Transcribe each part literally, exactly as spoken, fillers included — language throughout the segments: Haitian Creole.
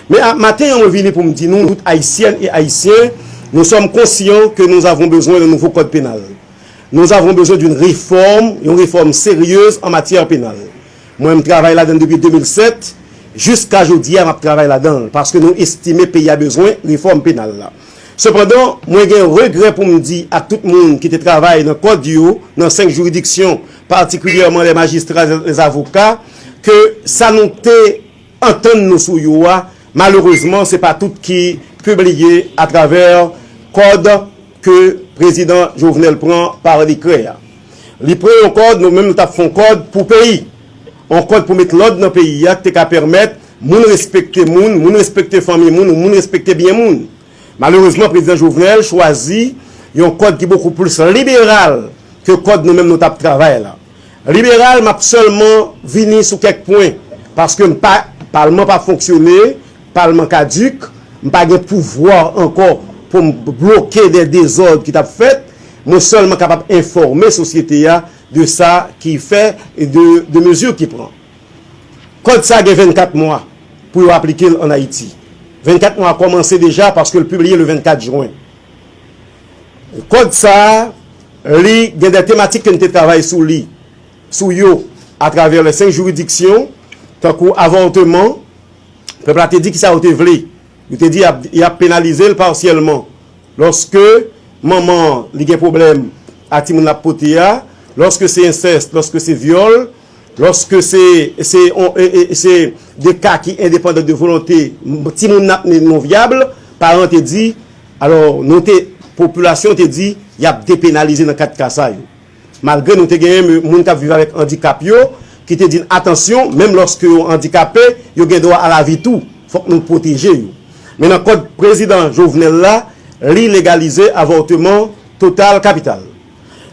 Men a, maten an, mwen vini pou m di nou, tout Ayisyèn e Ayisyen, nous sommes conscients que nous avons besoin d'un nouveau code pénal. Nous avons besoin d'une réforme, yon réforme sérieuse en matière pénale. Mwen, m travay ladan l depi de mil sèt, jiska jodi a, m ap travay ladan l, paske nou estime peyi a bezwen refòm penal la. Sepandan, mwen gen regrè pou m di ak tout moun ki te travay nan kòd yo, nan senk jiridiksyon, patikilyèman les magistrats, les avocats, ke sa nou te antann nou sou yo a, malerezman, se pa tout ki pibliye atravè kòd ke prezidan Jovenel pran pa dekrè a. Li pran yon kòd, nou menm nou t ap fè yon kòd pou peyi. Yon kòd pou met lòd nan peyi a, ki te ka pèmèt moun respekte moun, moun respekte fanmi moun, moun respekte byen moun. Malerezman, prezidan Jovenel chwazi yon kòd ki bokou plis liberal ke kòd nou menm nou t ap travay la. Liberal, m ap sèlman vini sou kèk pwen, paske m pa, palman pa fonksyone, palman kadik, m pa gen pouvwa ankò pou m bloke de dezòd ki t ap fèt, mwen sèlman kapab enfòme sosyete a de sa ki fè e de, de mezi ki pran. Kòd sa gen vennkat mwa pou yo aplike l ann Ayiti. Vennkat mwa a kòmanse deja paske l pibliye le vennkat jen. Kòd sa a, li gen de tematik ke n te travay sou li, sou yo, atravè les senk jiridiksyon, tankou avòtman, pèp la te di kisa yo te vle. Yo te di y ap, y ap penalize l pasyèlman. Lòske manman an, li gen pwoblèm ak timoun l ap pote a, lòske se ensès, lòske se vyòl, lòske se, se, on, e, e, se de ka ki endepandan de volonte, m, timoun n ap mennen non vyab, paran te di, alò, nou te, popilasyon te di, y ap depenalize nan kat ka sa yo. Malgre nou te genyen moun k ap viv avèk andikap yo, ki te di n, atansyon, menm lòske yo andikape, yo gen dwa a lavi tou. Fòk nou pwoteje yo. Men nan kòd prezidan Jovenel la, li legalize avòtman total kapital.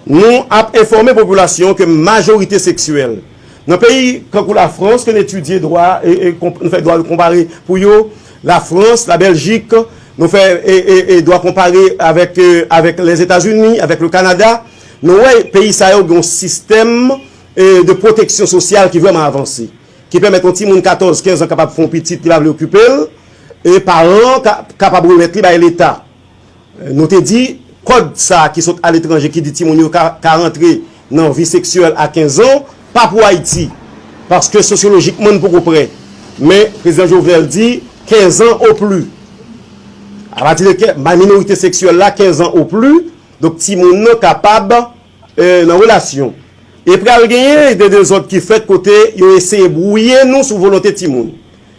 Nou ap enfòme popilasyon ke majorite seksyèl nan peyi kankou Lafrans, ke n etidye dwa, e, e, konp-, nou fè dwa konpare pou yo, Lafrans, Labèljik, nou fè, e, e, e, dwa konpare avèk, e, avèk Lèzetazini, avèk le Kanada, nou wè peyi sa yo gen yon sistèm, e, de pwoteksyon sosyal ki vrèman avanse, ki pèmèt yon timoun katòz, kenz an kapab fè yon pitit, li pa vle okipe l, e paran an ka, kapab remèt li bay Leta. Nou te di, kòd sa a ki sot aletranje, ki di timoun yo ka, ka rantre nan vi seksyèl a kenz an, pa pou Ayiti. Paske sosyolojikman, n poko prè. Men, prezidan Jovenel di, kenz an o pli. Apati de ke, minorite seksyèl la, kenz an o pli, donk timoun nan kapab, e, nan relasyon. E pral genyen de dezòd ki fèt kote yo eseye bwouye nou sou volonte timoun.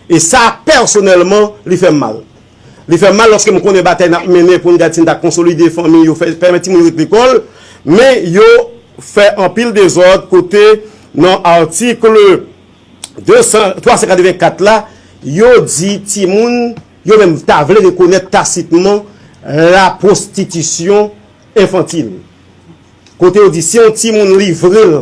E sa, pèsonèlman, li fè m mal. Li fè m mal lòske m konnen batay n ap mennen pou n gad si n ta konsolide fanmi yo, fè, pèmèt timoun yo ret lekòl, men yo fè anpil dezòd kote nan atik de san, twa san katrevenkat la, yo di timoun, yo menm ta vle rekonèt tasitman la pwostitisyon enfantil. Kote yo di si yon timoun livre l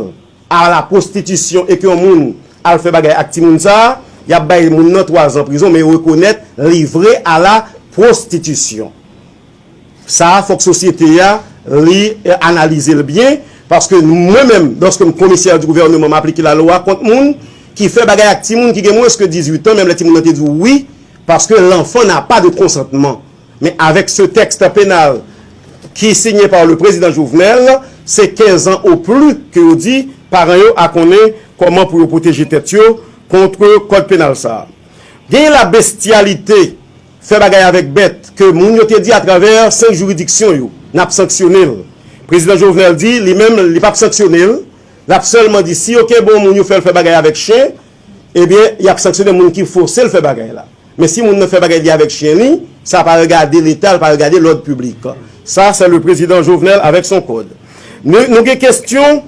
a la pwostitisyon e ke yon moun al fè bagay ak timoun sa a, y ap bay moun nan twa zan prizon, men yo rekonèt livre a la pwostitisyon. Sa a, fòk sosyete a, li, e, analize l byen, paske mwen menm, lòske m komisè di gouvèneman, m aplike lalwa kont moun ki fè bagay ak timoun ki gen mwens ke dizuit an, menm lè timoun nan te di w wi, paske l'enfant n'a pas de consentement. Men avèk se tèks penal ki sinye pa le prezidan Jovenel, se kenz an o pli ke yo di paran yo a konnen kòman pou yo pwoteje tèt yo kont kòd penal sa a. Gen la bestialité, fè bagay avèk bèt, ke moun yo te di atravè senk jiridiksyon yo, n ap sanksyone l. Prezidan Jovenel di, li menm, li p ap sanksyone l, l ap sèlman di, si yo kenbe yon moun yo fè l fè bagay avèk chen, ebyen, y ap sanksyone moun ki fòse l fè bagay la. Men si moun nan fè bagay li avèk chen li, sa pa regade Leta, l pa regade lòd piblik. Sa, se le prezidan Jovenel avèk son kòd. Nou, nou gen kestyon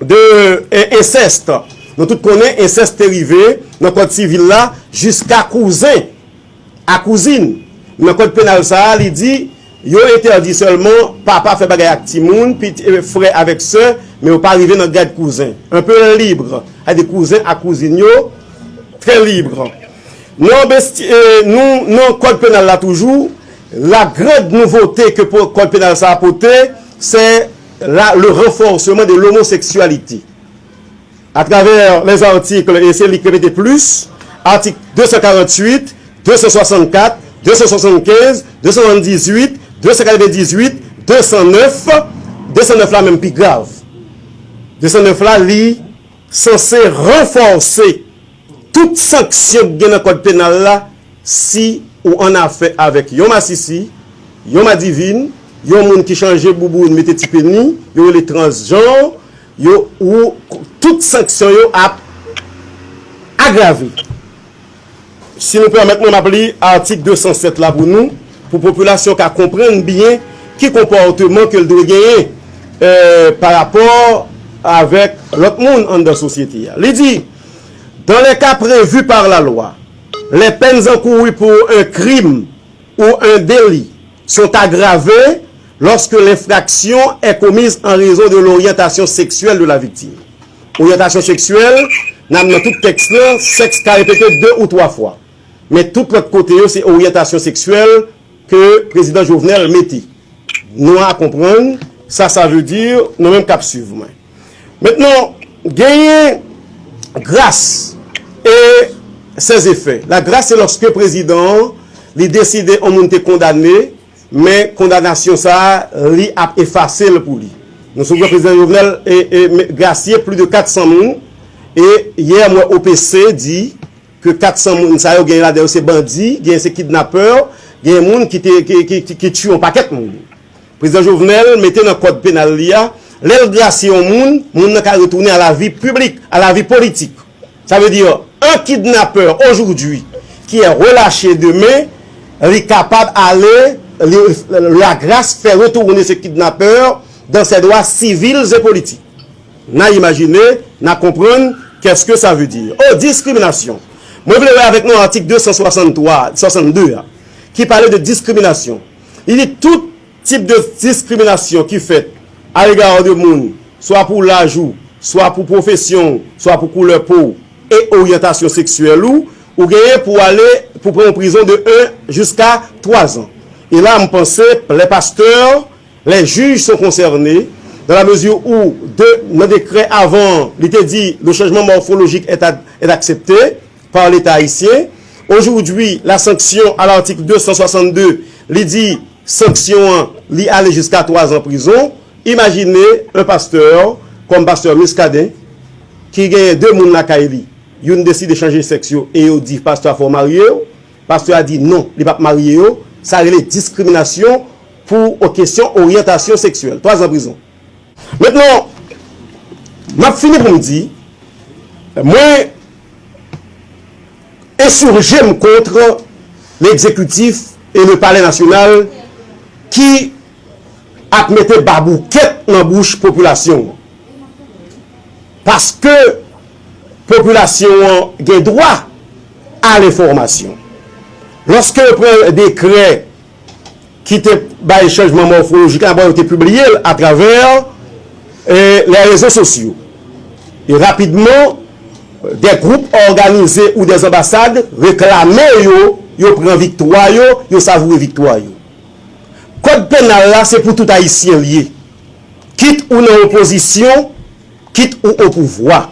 de, e, ensèst. Nou tout konnen ensèst te rive nan kòd sivil la jiska kouzen a kouzin. Nan kòd penal sa a, li di, yo entèdi sèlman papa fè bagay ak timoun, piti, e, frè avèk sè, men yo pa rive nan gad kouzen. Un peu libre. Sa di kouzen ak kouzin yo, trè lib. Nan besti-, e, nou, nan kòd penal la toujou, la grande nouveauté ke po-, kòd penal sa a pote, se la, le renforcement de l'homosexualité. Atravè les articles, e se li k repete plis, atik de san karanntuit, de san swasannkat, de san swasannkenz, de san swasanndizuit, de san katrevendizuit, de san nèf. De san nèf la menm pi grav. De san nèf la, li sanse ranfòse tout sanksyon ki gen nan kòd penal la si ou an afè avèk yon masisi, yon madivin, yon moun ki chanje bouboun, mete ti peni, yo rele transjanr, yo, ou, tout sanksyon yo ap agrave. Si nou pèmèt mwen, m ap li atik de san sèt la pou nou, pou popilasyon ka konprann byen ki konpòteman ke l dwe genyen, eh, pa rapò avèk lòt moun anndan sosyete a. Li di, dans les cas prévus par la loi, les peines encourues pour un crime ou un délit sont aggravées lorsque l'infraction est commise en raison de l'orientation sexuelle de la victime. Oryantasyon seksyèl, nan, nan tout tèks lan, sèks ka repete de ou twa fwa. Men tout lòt kote yo, se oryantasyon seksyèl ke prezidan Jovenel mete. Nou a konprann sa sa vle di, nou menm k ap swiv mwen. Mentnan, genyen gras e ses effets. La grâce, se lòske prezidan an, li deside yon moun te kondane, men kondanasyon sa a, li ap efase l pou li. Nou sonje prezidan Jovenel e, e, me-, grasye plis de kat san moun, e yè m wè O P C di ke kat san moun sa yo genyen ladan yo se bandi, genyen se kidnapè, genyen moun ki te, ki, ki, ki, ki tiye yon pakèt moun. Prezidan Jovenel mete nan kòd penal li a, lè l grasye yon moun, moun nan ka retounen à la vie publique, à la vie politique. Ça veut dire, un kidnappeur aujourd'hui qui est relâché demain, li kapab ale, li, la grâce fait retourner ce kidnappeur dans ses droits civils et politiques. N a imajine, n a konprann, qu'est-ce que ça veut dire? Oh, diskriminasyon. Mwen vle wè avèk nou atik de san swasanntwa, swasannde a, ki pale de diskriminasyon. Li di tout tip de diskriminasyon ki fèt à l'égard de moun, swa pou laj ou, swa pou pwofesyon w, swa pou koulè po w e oryantasyon seksyèl ou, ou genyen pou ale, pou pran yon prizon de un jiska twa zan. E la, m panse, lè pastè, les juges sont concernés, dans la mesure où, de, nan dekrè avan, li te di, le changement morphologique est, ad- est accepté par l'État haïtien. Aujourd'hui, la sanction à l'article deux cent soixante-deux, li di, sanksyon an, li ale jiska twa zan prizon. Imajine yon pastè, kòm pastè Muscadin, ki genyen de moun lakay li, youn deside chanje sèks yo e yo di pastè a fò w marye yo, pastè a di non, li p ap marye yo, sa rele diskriminasyon pou yon kesyon oryantasyon seksyèl. Twa zan prizon. Mentnan, m ap fini pou m di, mwen ensurje m kont l'exécutif et le palais national ki ap mete baboukèt nan bouch popilasyon an. Paske popilasyon an gen dwa a lenfòmasyon. Lòske yo pran dekrè ki te bay chanjman mòfolojik la, bon, yo te pibliye l atravè, eh, les réseaux sociaux. E rapidman, des groupes organisés ou des ambassades reklame yo, yo pran viktwa yo, yo savoure viktwa yo. Kòd penal la, se pou tout Ayisyen l ye. Kit ou nan opozisyon, kit ou o pouvwa.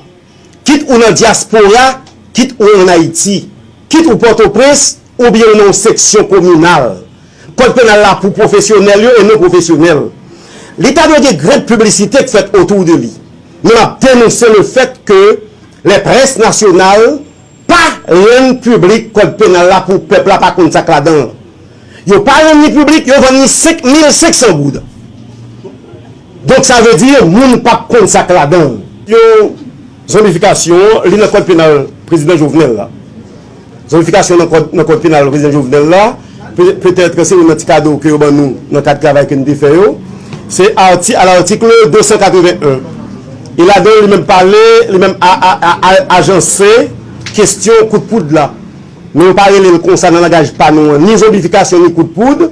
Kit ou nan dyaspora, kit ou ann Ayiti, kit ou Pòtoprens, oubyen ou nan yon seksyon kominal. Kòd penal la pou pwofesyonèl yo e non pwofesyonèl. Li ta dwe gen grand piblisite k fèt otou de li. Men m ap denonse le fèt ke les presses nationales pa rann piblik kòd penal la pou pèp la pa konn sa k ladan l. Yo pa rann li piblik, yo vann li senk mil senk san goud. Donk, sa vle di, moun p ap konn sa k ladan l. Yo, zonbifikasyon an, li nan kòd penal prezidan Jovenel la. Zonbifikasyon nan kòd, nan kòd penal prezidan Jovenel la, pe- petèt se youn nan ti kado ke yo ban nou nan kad travay ke n te fè yo. Se arti, à l'article deux cent quatre-vingt-un. E ladan, li menm pale, li menm a, a, a, a, ajanse kesyon kout poud la. Men yo pa rele l konsa nan langaj pa nou an, ni zonbifikasyon, ni kout poud.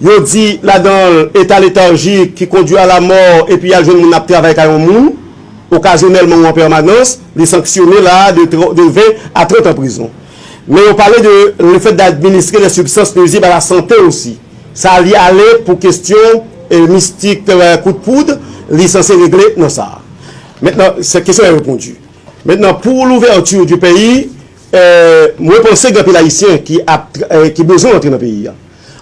Yo di ladan l, état léthargique qui conduit à la mort, epi y al jwenn moun ap travay kay yon moun, okazyonèlman ou an pèmanans, li sanksyone la de, tr- de ven a trant an prizon. Men yo pale de le fait d'administrer des substances nuisibles à la santé aussi. Sa li ale pou kesyon, eh, mistik, eh, kout poud, li sanse regle nan sa. Maintenant, cette question est répondue. Maintenant, pour l'ouverture du pays, Euh, mwen panse gen anpil Ayisyen ki ap, euh, ki bezwen antre nan peyi a.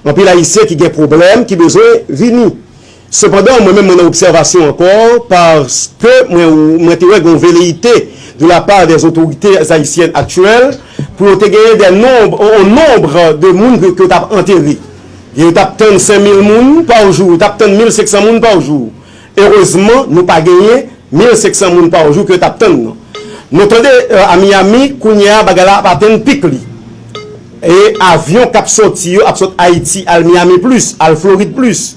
Anpil Ayisyen ki gen pwoblèm, ki bezwen vini. Sepandan, mwen menm mwen nan obsèvasyon ankò, paske mwen, mwen te wè gen yon veleyite de la part des autorités haïtiennes actuelles pou yo te genyen de nombre, on nombre de moun ke, ke yo t ap antere. Yo t ap tann senk mil moun pa jou, yo t ap tann mil senk san moun pa jou. Erezman, nou pa genyen mil senk san moun pa jou ke yo t ap tann nan. Nou tande, euh, a Miami, kounye a bagay la ap atenn pik li. E avyon k ap sòti yo ap sot Ayiti al Miami plis, al Florid plis.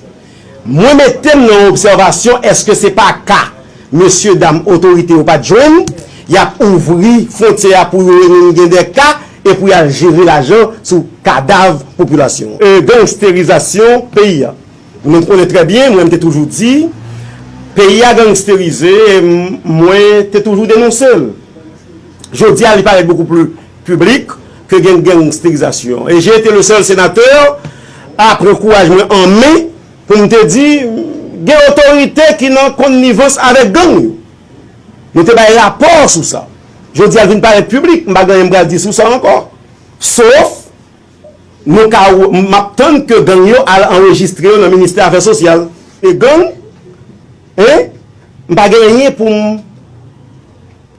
Mwen mete m nan obsèvasyon, èske se pa ka mesye dam otorite yo pa t jwenn, y ap ouvri fwontyè a pou yo vin gen de ka e pou y al jere lajan sou kadav popilasyon. E gangsterizasyon peyi a. Nou konnen trè byen, mwen m te toujou di, peyi a gangsterize, e m- mwen te toujou denonse l. Jodi a, li parèt beaucoup plus public ke gen gangsterizasyon. E j'ai été le seul sénateur a pran kouraj mwen an men pou m te di, gen otorite ki nan konnivans avèk gang yo. Nou te bay rapò sou sa. Jodi a, l vin parèt piblik, m pa gen anyen m pral di sou sa ankò. Sof, nou ka, m ap tann ke gang yo al anrejistre yo nan ministè afè sosyal. E gang, en, m pa gen anyen pou m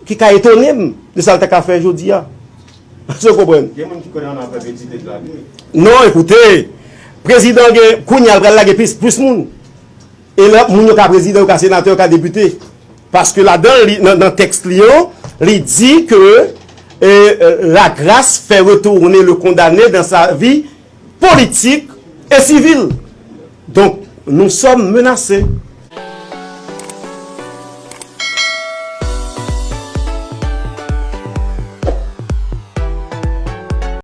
ki ka etone m de sa l ta ka fè jodi a. Èske w konprann? Gen moun ki kwè nan afè petite la. Non, ekoute, prezidan gen, kounye a l pral lage plis, plis moun. E lè moun yo ka prezidan, yo ka senatè, yo ka depite. Paske ladan li, nan, nan tèks li an, li di ke, e, e, la grâce fait retourner le condamné dans sa vie politique et civile. Donk, nous sommes menacés.